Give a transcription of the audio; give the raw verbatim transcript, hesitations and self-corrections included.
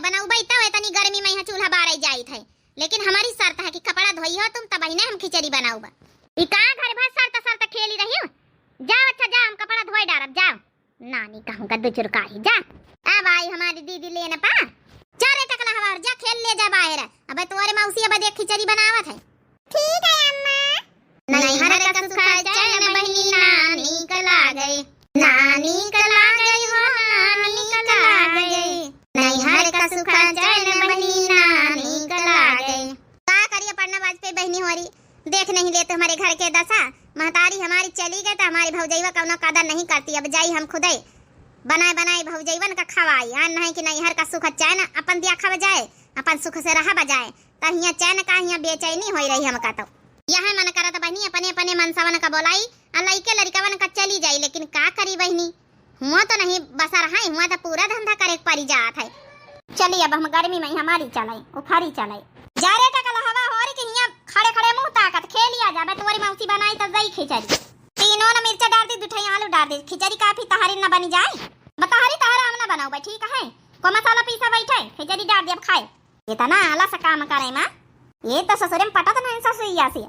बनउबइ तउ एतनी गर्मी मइहाँ चूल्हा बारइ जाइत है, लेकिन हमरी शर्त है कि कपड़ा धोइहो तुम, तबहिने हम खिचड़ी बनउबा। ई का घर भर शर्त शर्त खेली रहिउ? जाउ, अच्छा जाउ, हम कपड़ा धोए डारब, जाउ। नानी कहूँ का दुचुरकाही, जा। अब आई हमरी दीदी लेन पा। जा रे टकला हवा, जा खेल ले जा बाहेर। अबे तोरे मौसी अबे देख खिचड़ी बनावत है। ठीक है अम्मा। नैहर का सुख चैन बहिनी ना नीक लागै, ना नीक लागै हो, ना नीक लागै। नैहर का सुख चैन बहिनी ना नीक लागै। का करिए पन्ना बाजपेयी बहिनी होरी, देख नहीं लेत हमरे घर के दसा। महतारी हमरी चली गइ त हमरी भौजइवा कउनो कदर नहीं करती। अब जाई हम खुदइ बनाए बनाए भौजइवन का खवाई। आ नहीं कि नैहर का सुख चैन अपन दिया खावा जाए, अपन सुख से रहा बजाए। त हियाँ चैन का, हियाँ बेचैनी होइ रही हमका तउ। यह मन करत बहिनी अपने अपने मनसवन का बोलाई, आ लइके लरिकवन का चली जाई, लेकिन का करी बहिनी, हुआँ तो नहीं बसर है, हुआँ तो पूरा धंधा करे के परी जात है। चली अब हम गर्मी मइहाँ मरी चलइ, उफरी चलइ। जा रे टकला हवा होरी कि हियाँ खड़े खड़े मुँह ताकत खेलिया जाबे, तोरी मौसी बनाई त दई खिचड़ी। तीनों न मिर्चा डार दी, दुठई आलू डार दी, खिचड़ी काफी तहरी न बनी जाए। अब तहरी तहरा हम न बनउबे, ठीक है? को मसाला पीसा बइठे, खिचड़ी डार दी अब खाए। एतना आलस काम करइ मा, ए त ससुरे म पटत नहीं ससुइया से।